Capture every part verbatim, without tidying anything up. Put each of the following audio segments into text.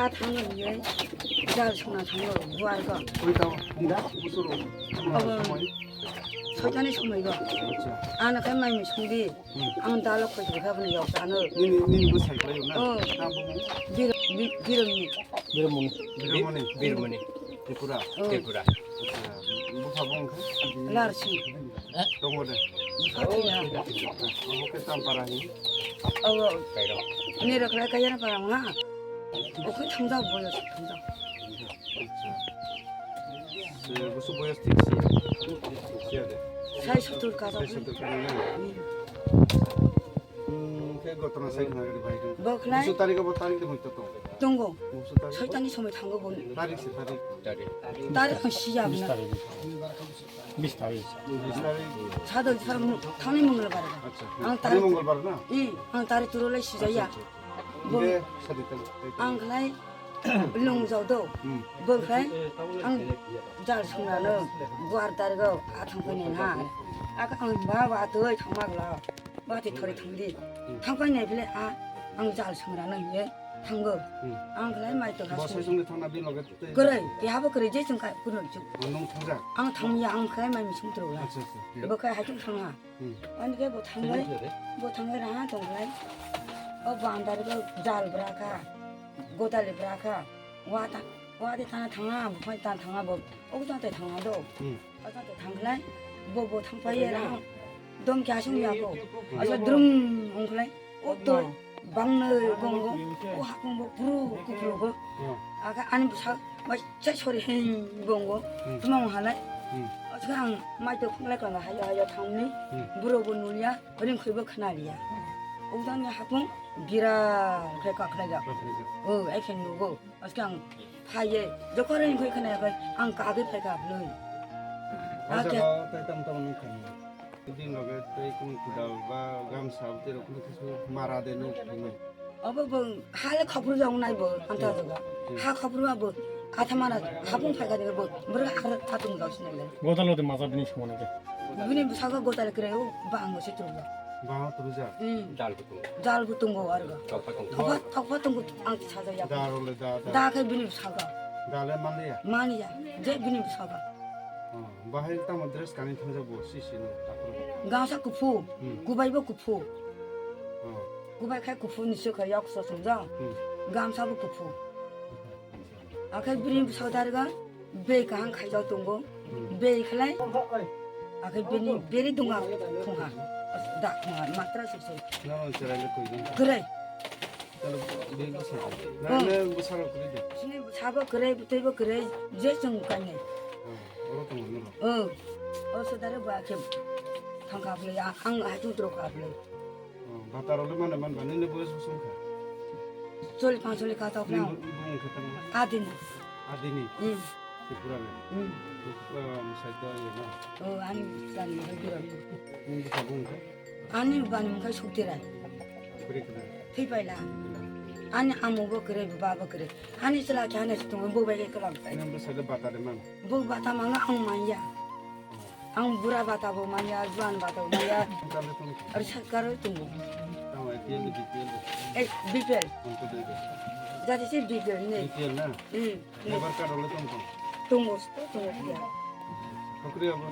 A thangno hinwi jal songna thangno buar go. Koi tamo, hinda, busuro, Abo somoi. Soitani somoi go. Acha. Ano khe mai misung di. Hmm. Ang dalo khoi khoi kha bini yok ano. Nini, nini bo sai khlai na? Oh. Tamo. Bir, bir, birmoni. Birmoni. Birmoni. Birmoni. Tripura. Oh. Tripura. Acha. Bo phabong kha? Larsi. Tongo de. Acha. Obo khe Tampara hin. Oh. Kairo. Ni rok lai kaya na parang na. Okhai thamjak boyos thamjak. Acha. Se, boso boyos thik si. Siya de. Sai sotur ka. Sai sotur ka na. Hmm. Hmm, khe gotona sai khna gari bai. Bo khlai. Boso tarik bo tarik de hoito to. Tongo. Boso tarik. Soitani somoi thango bo. Tarik se tarik. Tarik. Tarik ang siya na. Bis tarik. Bis tarik. Sadol sa thani mongolbar. Acha. Ang thani tarik mongolbar na? Hmm, ang tarik turo lai sijaya. Acha, acha. Bo- Be, sadi tang, tang. Ang khlai lung jao do. Hmm. Bo khlai ang jal sungrano buar dargo athang kani ha. Ak ang ba ba toi thangma gla. Ba ti thori thangdi. Hmm. Thangpai nai bile a ang jal sungrano ye thango. Hmm. Ang khlai mai to ha. Bo sung. Sung ni thangna bi loge tei. Kore, ti habo kore je sung ka kuno chu. Nung thangjak. Ang thangya ang khlai mai misung tro la. Acha, acha. Bo khlai ha chu thangha. Hmm. Ani khe bo thangbai, bo thangbai raha tongbai. O bandar khe jal bwrakha, godali bwrakha. Wa ta, wa de tana thanga, buphai tan thanga bo. O ta te thanga do. Hmm. O ta te thanglai, bo bo thangpai raha. Dom kya sung ya ko. Hmm. Asa drum ongkhlai. O to bangno bongo. O hakung bo puru kupru bo. Hmm. Aga ani bwsa bai chai sori heng bongo. Hmm. Tumang halai. Hmm. Asa ang mai to khunglai kanga hayo hayo thangni. Hmm. Buro bo nulia. Ring khoi bo khna liya. Ujang ni hapung gira khe kakhlai jak. Kakhlai jak. O, ai khe nugo. Aske ang phaiye. Jokor ring khoi khna yakhai. Ang kagwi phai kha bloi. Acha. Acha, tai tam tam nung khani. Din loge tai kung kudal ba gamsa te rok kung kisu mara de nung khani. Obo bo hale khopru jong nai bo anta jaga. Hmm. Ha khopru abo athamana hapung phai kha de bo. Bro ha atung jong sinai le. Godalo de maza bini songmani khe. Bini bwsakhe gotale kwrwi o bang se tongbo. Bang tongja. Hmm. Jal bo tongo. Jal bo tongo arga. Tokpha tongo. Tokpha, tokpha tongo ang saja ya. Da role da, da. Da khe bini bwsakhe. Da le manliya. Manliya. Je bini bwsakhe. Oh, bahai tamo dress kani thangja bo si si no. Gangsa kuphu. Hmm. Kubai bo kuphu. Oh. Kubai khai kuphu ni se khai yok so songja. Hmm. Gamsa bo kuphu. Akhai bini bwsao darga bei kaham khaijak tongo. Hmm. Bei khlai. Akhai bini beri dunga khungha. Da khungha matra suk suk. Nono cherai le koi dun. Kwrwi. Talo bini bwsao. Hmm. Nai le bwsao kwrwi de. Sini bwsabo kwrwi, bwtwi bo kwrwi, je chwng kainai. Hmm. Oro tongo nono. Oh. O sodare ba khe thangka bwlai, ang hai tong tro kha bwlai. Oh, bata rok le mano man ba, nini boyos bosong kha? Choli pancholi kha tok nang. Nini bo-, bumung khe tamo? Adini. Adini? Hmm. Tripura ni? Hmm. Tripura, um, side o ye na? Oh, ani sani Tripura ni. Nini bwsa bumung khe? Ani bani mung khe Suktirai. Kwrwi khna? Thwi paila. Ani amo bo kwrwi, baba bo kwrwi. Ani chwla khe ani se tongo, bo bai khe kwlam sai. Nini bwsa le bata de man? Bo bata mano ang manya. Ang bura bata bo manya, juan bata bo manya. Tamo tamo. Ari sakar oi tongo. Tamo A P L, B P L. Eh, B P L. Ang to de de. Jadi si B P L ni. B P L na? Hmm. Labour card ole tong tong. Tongo, sto tongo ya. Kokri abo.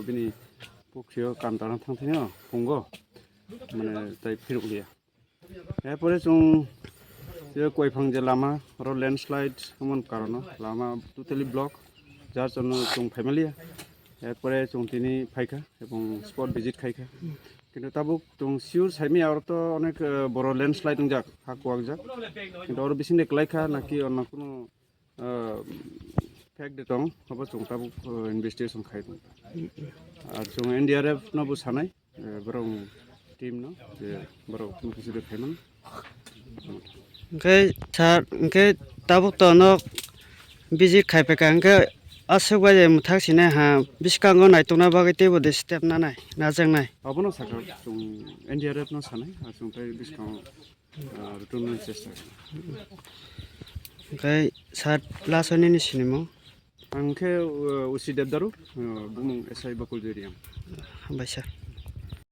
Bini pukhiyo kantana thangthino pungo, mane tai phiruk liya. Erpore chwng je koiphang je lama oro landslide wngmani karono lama totally block, jar jono chwng phaimaliya. Erpore chwng tini phaikha ebong spot visit khaikha. Kintu tabuk chwng sure saimaya oro to onek, eh, boro landslide wngjak, ha kuwakjak. Kintu oro bisingde kwlaikha naki ono kuno ah, fact de tong, abo chwng tabuk, ah, investigation khai tong. Ar chwng N D R F no bo sanai, eh, borok team no, je borok no kisi de khaiman. Hwnkhe sir, hwnkhe tabuk to no visit khai phaikha, hwnkhe aswk bai mwthak sinai ha, bwskango naitokna bagwi teibo de step nanai, najaknai. Abono sakha chwng N D R F no sanai, ar chwng tai bwskango ah, rwtwmani chesta khainai. Hwnkhe sir, last o nini sinimung? Ang khe, uh, Usi Debdaru, uh, bumung S I Bakul Joriang. Hambai sir.